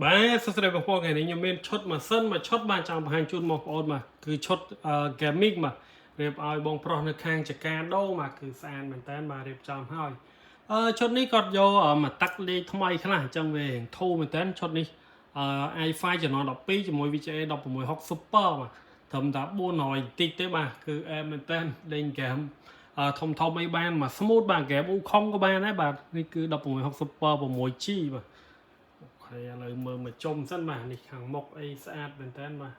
បាទសួស្តីបងប្អូនថ្ងៃនេះខ្ញុំមានឈុតម៉ាស៊ីនមួយឈុតបាទចង់បង្ហាញជូនបងប្អូនបាទគឺឈុតអឺ gaming បាទរៀបឲ្យបងប្រុសនៅខាងចកាដូងបាទគឺស្អាតមែនតើបាទរៀបចំហើយអឺឈុតនេះគាត់យកមកតាក់លេខថ្មីខ្លះអញ្ចឹងវារៀងធូរមែនតើឈុតនេះអឺ i5 ជំនាន់12ជាមួយ VGA 1660 Super បាទត្រឹមតែ400បន្តិចទេបាទគឺអែមមែនតើលេងហ្គេមអឺធំធំអីបានមក smooth បាទហ្គេមអ៊ូខុងក៏បានដែរបាទនេះគឺ1660 Super 6G បាទ។ OK ឥឡូវមើលមកជុំសិនបាទនេះខាងមុខអីស្អាតមែនតើបាទ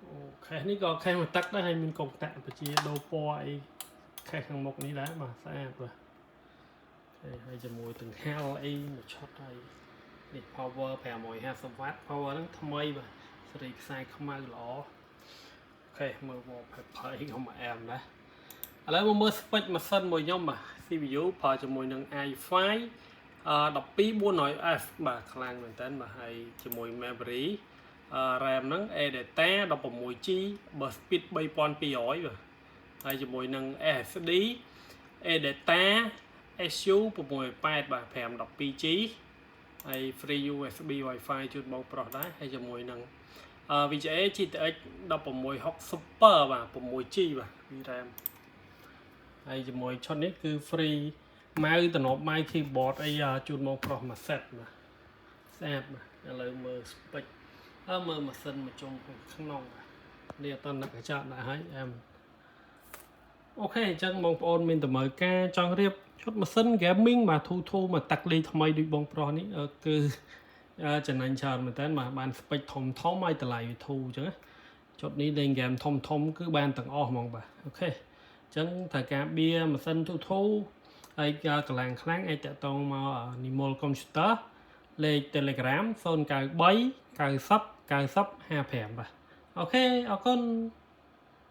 អូខេនេះក៏ខេសមួយទឹកដែរហើយមានកុងតាក់បជាដូរពណ៌អីខេសខាងមុខនេះដែរបាទស្អាតបាទ OK ហើយជាមួយទាំងហាលអីមួយឈុតហើយនេះ power 550 W power ហ្នឹងថ្មីបាទសេរីខ្សែខ្មៅល្អ OK មើល wallpaper អីក៏មកអែមដែរឥឡូវមកមើល spec ម៉ាស៊ីនមួយខ្ញុំបាទ CPU ប្រើជាមួយនឹង i5 អឺ 12400F បាទខ្លាំងមែនតើបាទហើយជាមួយ memory អឺ RAM ហ្នឹង ADATA 16 GB bus speed 3200បាទហើយជាមួយនឹង SSD ADATA SU 608បាទ 512 GB ហើយ free USB Wi-Fi ជូនបងប្រុសដែរហើយជាមួយនឹងអឺ VGA GTX 1660 Super បាទ 6 GB បាទ VRAM ហើយជាមួយឈុតនេះគឺ free mouse តំណប់ mouse keyboard អីជូនមកប្រុសមួយ set បាទស្អាតបាទឥឡូវមើល spec អើមើលម៉ាស៊ីនមកជុំខាងក្នុងបាទនេះអត់តនឹកកញ្ចក់ដាក់ហើយអែម OK អញ្ចឹងបងប្អូនមានតម្រូវការចង់រៀបឈុតម៉ាស៊ីន gaming បាទធូធូមកតាក់លីថ្មីដូចបងប្រុសនេះគឺចំណេញច្រើនមែនតើបាទបាន spec ធំធំហើយតម្លៃវាធូរអញ្ចឹងណាឈុតនេះលេង game ធំធំគឺបានទាំងអស់ហ្មងបាទ OK អញ្ចឹងត្រូវការបៀម៉ាស៊ីនធូធូហើយកន្លាំងខ្លាំងអាចតាក់ទងមកនិមល computer លេខ Telegram 093 90 90 55បាទ OK អរគុណ។